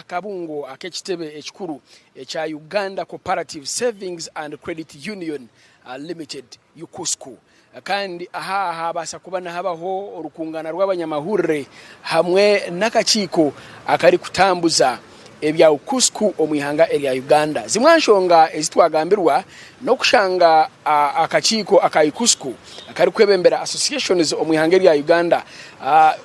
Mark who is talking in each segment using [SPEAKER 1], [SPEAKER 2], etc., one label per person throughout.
[SPEAKER 1] kabungo ak'ekitebe ekikuru ekya Uganda Cooperative Savings and Credit Union Limited, UCOSCU. Kandi aha habaasa kuba nihabaho orukungana rw'abanyamahurire hamwe n'akakiiko akarikutambuza ebya UCOSCU omu ihanga erya Uganda. Zimwe aha nshonga ezi twagambirwa n'okushanga akakiiko aka UCOSCU akarikwebembera associations omu ihanga erya Uganda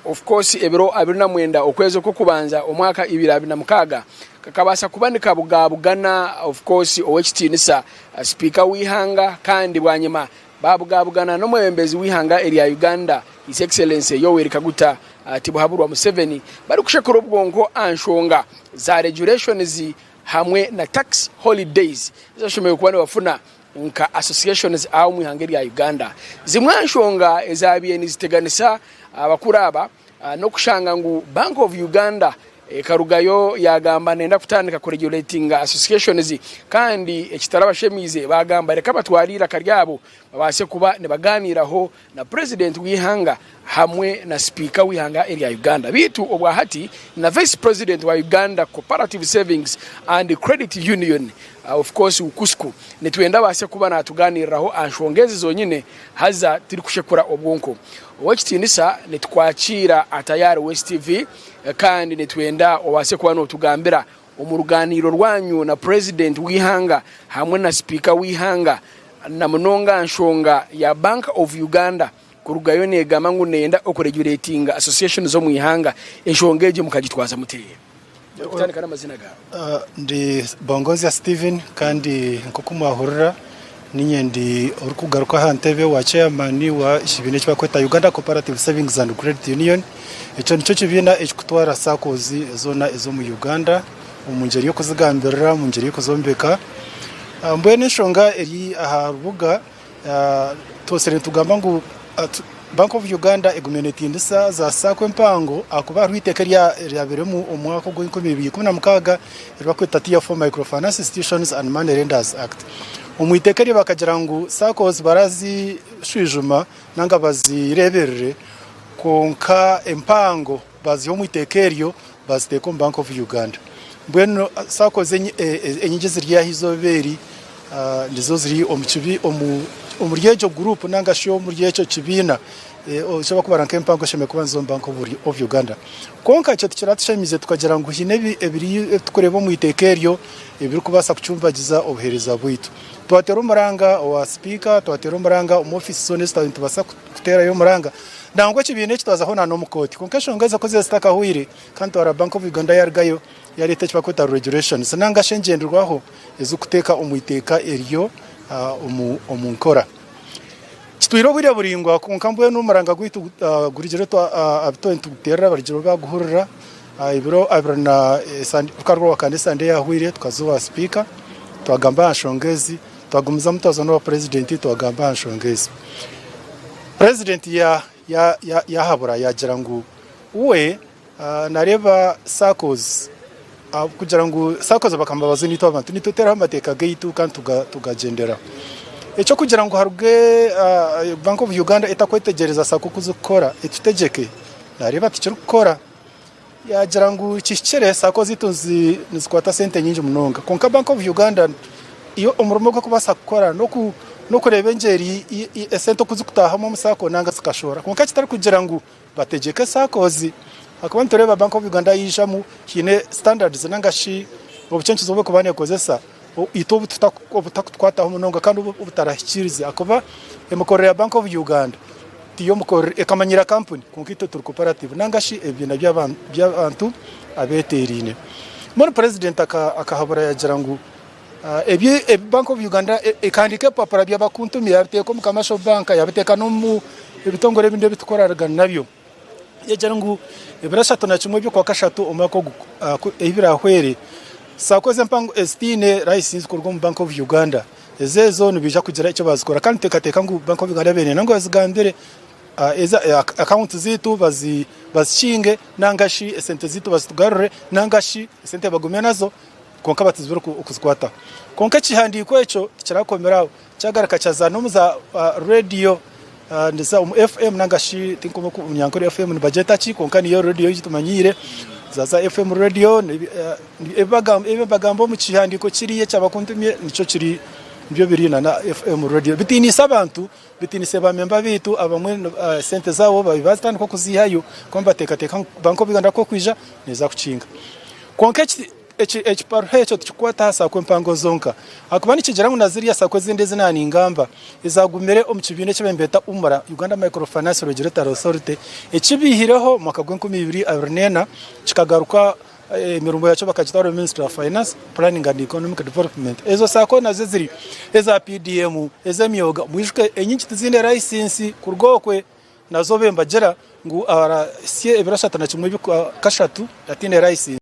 [SPEAKER 1] of course ebiro 29 okwezi okw'okubanza omwaka 2026 kakabaasa kuba nikabugabugana of course ow'ekitiinisa Sipiika w'eihanga kandi bwanyima baabugabugana n'omwebembezi w'eihanga erya Uganda His Excellency Yoweri Kaguta Tibuhaburwa Museveni barikushekura obwonko aha nshonga za regulations hamwe na tax holidays ezi bashemereire kuba nibafuna nka associations aha omu ihanga erya Uganda. Zimwe aha nshonga ezabaire niziteganisa abakuru aba n'okushanga ngu Bank of Uganda ekarugayo yaagamba neenda kutandika kuregulatinga associations kandi ekitarabashemiize baagamba reka batware eiraka ryabo babaase kuba nibagaaniiraho na Purezidenti w'eihanga hamwe na Sipiika w'eihanga erya Uganda beitu obwa hati na Vice President wa Uganda Cooperative Savings and Credit Union of course UCOSCU nitwenda abaase kuba naatugaaniiriraho aha nshonga ezi zonyine haza turikushekura obwonko. Ow'ekitiinisa nitukwakiira aha Tayari West TV Kandi nitwenda obaase kuba nootugambira omu rugaaniiro rwanyu na Purezidenti w'eihanga hamwe na Sipiika w'eihanga na munonga aha nshonga ya Bank of Uganda kurugayo neegamba ngu neeyenda okureguletinga associations omu ihanga, enshonga egyo mukagitwaza muta? Orikutandika n'amazina gaawe.
[SPEAKER 2] Ndi Bongozya Steven kandi nk'oku mwahurira Niinye ndi orikugaruka aha ntebe wa chairman wa ekibiina eki barikweta Uganda Cooperative Savings and Credit Union. Ekyo nikyo kibiina ekirikutwara SACCOs zoona ez'omu Uganda omu ngyeri y'okuzigambirira, omu ngyeri y'okuzombeka. Mbwenu enshonga eri aha rubuga twosire nitugamba ngu Bank of Uganda egumiire netindisa za SACCO empango ahakuba hariho eiteeka eryabairemu omu mwaka ogw'enkumi ibiri 16 eribarikweta Tier 4 Microfinance Institutions and Money Lenders Act. Omu iteeka eryo bakagira ngu SACCOs barazishwijuma nanga bazireeberere kwonka empango baziiha omu iteeka eryo baziteeka omu Bank of Uganda. Mbwenu SACCOs enyingi eziri aha izooba eri nizo ziri omuri egyo guruupu nanga shi omuri ekyo kibiina eki barikubara nk'empango eshemereire kuba nizo omu Bank of Uganda. Kwonka ekyo tikiratushemiize tukagira ngu haine ebi turikureeba omu iteeka eryo ebirikubaasa kucumbagiza obuheereza bwaitu. Twateera omuranga owa sipiika, twateera omuranga omu ofiisi zoona ezi twabaire nitubaasa kuteerayo omuranga. Nangwa ekibiina eki twazaho n'omu kooti. Kwonka enshonga ezo ku zibaire zitakahwaire, kandi twareba Bank of Uganda yaarugayo yaareeta eki barikweta regulations nanga shi engyenderwaho ezirikuteeka omu iteeka eryo omu nkora. Kitwire obwire buraingwa kwonka mbwenu omuranga gwaitu gurugire ahu twaba nituguteerera barugire baaguhurira ebiro abiri na rukaba rwakana esande eyahwaire tukaza owa sipiika twagamba aha nshonga ezi twagumizamu twaza n'owa purezidenti twagamba aha nshonga ezi. Purezidenti yaahabura yaagira ngu we naareeba SACCOs kugira ngu SACCOs bakaba nibabaza naitwe abantu nitwe tuteeraho amateeka gaitu kandi tugagyenderaho. Eky'okugira ngu haruge Bank of Uganda etakwetegyereza SACCO oku zirikukora etutegyeke, naareeba tikirikukora. Yaagira ngu kihikire SACCO zaitu nizikwata sente nyingi munonga kwonka Bank of Uganda yo omurimo ogu erikubaasa kukora n'okureeba engyeri esente oku zirikutaahamu omu SACCO nanga zikashohora kwonka kitarikugira ngu bategyeke SACCOs ahakuba nitureeba Bank of Uganda yaijamu haine standards nanga shi obucencuzi obu erikuba neekozesa itwe obutakutukwataho munonga kandi obutarahikiirize ahakuba emikorere ya Bank of Uganda tiyo mikorere ekamanyira kampuni kwonka itwe turi cooperative nanga shi ebibiina by'abantu abeeteeraine. Mbwenu purezidenti akahabura yaagira ngu ebi Bank of Uganda ekahandiika ebipapura by'abakuntumire yabiteeka omu Commercial Bank yabiteeka n'omu bitongore ebindi ebi tukoragana nabyo. Yagira ngu ebiro 31 by'okwakashatu omwaka ogu ebi biraahwere, SACCOs empango ezitaine layisinsi kuruga omu Bank of Uganda ezo ezo nibaija kugira eki baazikora kandi nituteekateeka ngu Bank of Uganda yabaire neyenda ngu bazigambire akawunti zaitu bazikinge nanga shi esente zaitu bazitugarurire nanga shi esente bagume nazo kwonka batuzibire okuzikwataho. Kwonka ekihandiiko ekyo tikirakomire aho, kyagaruka kyaza n'omu za rediyo omu FM nanga shi tinkumanya oku Runyankore FM nibagyeta ki kwonka niyo rediyo ei tumanyiire. Zaza FM radio ebi bagamba omu kihandiiko kiriya ekyabakuntumye nikyo kiri nibyo biri na na FM radio bitiinise abantu bitiinise ba memba baitu abamwe sente zaabo bazitandika okuzihayo kwonka nibateekateeka ngu Bank of Uganda ku erikwija neeza kukinga. Kwonka ekibaruha ekyo tikikukwata aha sacco empango zonka ahakuba nikigira ngu na ziriya sacco ezindi ezi naaba ningamba ezagumire omu kibiina eki nibeeta UMRA, Uganda Microfinance Regulatory Authority, eki baihireho omu mwaka gw'enkumi ibiri abiri n'ena kikagaruka emirimo yakyo bakagitwara omu Ministry of Finance, Planning and Economic Development. Ezo sacco nazo eziri eza PDM, ez'emyoga, mwijuke enyingi tiziine layisinsi kuruga okwe nazo be nibagira ngu arasye ebiro 31 by'okwakashatu ataine layisinsi.